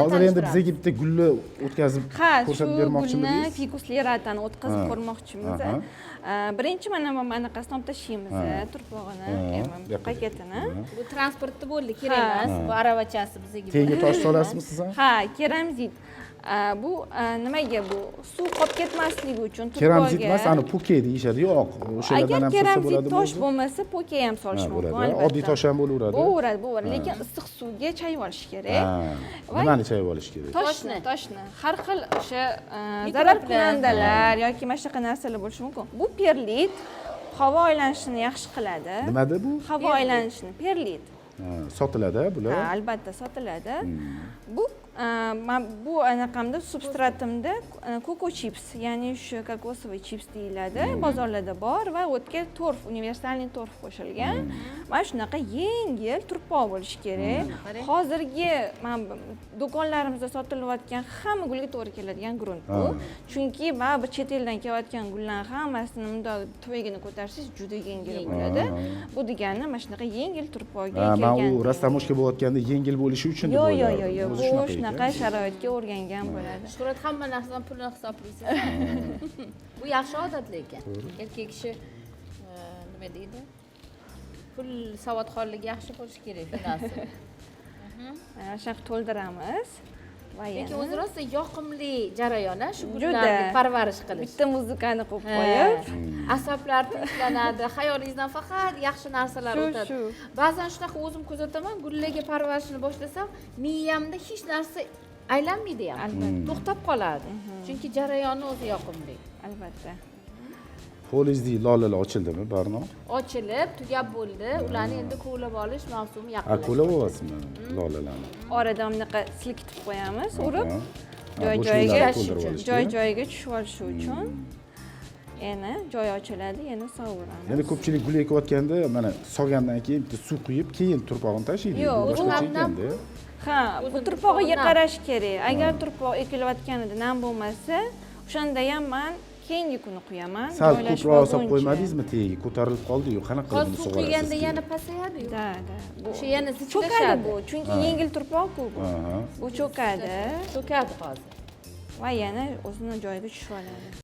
Hozir endi bizga bitta gulni o'tkazib Ha, shu ko'rsatib gulni, bermoqchimidingiz? Фикус liratani o'tkazib ko'rmoqchimiz. Birinchi mana bu anaqasini olib tashlaymiz, turpog'ini, Bu yoqqa. paketini. Bu transportda bo'ldi, kerak emas. Bu aravachasi bizga. Tagiga tosh solasizmi siz ham? Ha, keramzit. Bu nimaga bu? Suv qolib ketmasligi uchun Keramzit turpog'iga. emas, ani po'key deyishadi-yu, oq. O'shalardan Agar ham solsa keramzit bo'ladimi tosh o'zi? bo'lmasa, po'key ham solish Ha, mumkin, bo'ladi. albatta. Oddiy tosh ham bo'laveradi. Bo'laveradi, bo'laveradi, lekin issiq suvga chayib olish kerak. Va Nimani chayib olish kerak? Toshni, toshni. Har xil o'sha Mikroblar. zararkunandalar yoki mana shunaqa narsalar bo'lishi mumkin. Bu perlit havo aylanishini yaxshi qiladi. Nimada bu? Havo aylanishini, perlit. Ha, sotiladi bular? Ha, albatta sotiladi. Bu man bu anaqamda, substratimda coco chips, ya'ni shu кокосовый chips deyiladi, bozorlarda bor va o'tga торф, универсальный торф qo'shilgan. Mana shunaqa yengil turpoq bo'lishi kerak. Hozirgi mana bu do'konlarimizda sotilayotgan hamma gulga to'g'ri keladigan grunt bu. Chunki baribir chet eldan kelayotgan gullarni hammasini bundoq tuvagini ko'tarsangiz, juda yengil bo'ladi. Bu degani mana shunaqa yengil turpoqga Ha, man kelgan. u растаможка bo'layotganda yengil bo'lishi uchun deb Yo'q, yo'q, o'ylardim. yo'q, yo'q. O'zi Bu shunaqa shunaqa ekan. sharoitga o'rgangan bo'ladi. Shuhrat, hamma narsadan pulni hisoblaysiz. Bu yaxshi odat lekin. Erkak kishi nima deydi? Pul savodxonligi yaxshi bo'lishi kerak, finansi. Mana shunaqa to'ldiramiz. Va Lekin yana o'zi rosa yoqimli jarayon, a, shu Juda. gullarni parvarish qilish. Bitta muzikani qo'yib Ha. qo'yib, Asablar tinchlanadi, xayolingizdan faqat yaxshi narsalar Shu, o'tadi. shu. Ba'zan shunaqa o'zim kuzataman, gullarga parvarishni boshlasam, miyamda hech narsa aylanmaydi ham. Albatta. To'xtab qoladi. Chunki jarayonni o'zi yoqimli. Albatta. Polizdagi lolalar ochildimi, Barno? Ochilib, tugab bo'ldi. Ularni endi kovlab olish mavsumi Ha, yaqinlashdi. ko'lab olasizmi lolalarni? Orada bunaqa silkitib qo'yamiz, urib, Ha, joy bo'shliqlarni joyiga to'ldirib olish, joy kerak. joyiga tushib olishi uchun yana joy ochiladi, yana sovuramiz. Endi ko'pchilik gul ekayotganda mana solgandan keyin bitta suv quyib, keyin turpog'ini tashlaydi. Yo'q, Bu boshqacha nam- nam- ekanda. Ha, bu O'zini turpog'iga turpog'i nam. qarash kerak. Agar turpoq ekilayotganida nam bo'lmasa, o'shanda ham man keyingi kuni quyaman. Sal joylashib ko'proq solib olguncha. qo'ymadingizmi tagiga? Ko'tarilib qoldi-yu, qanaqa qilib Hozir buni suv sug'orasiz quyganda keyin? yana pasayadi-yu. Да. Bu O'sha yana cho'kadi zichlashadi. bu, chunki yengil turpoq-ku bu. Bu cho'kadi Cho'kadi hozir. Va yana o'zini joyiga tushib oladi.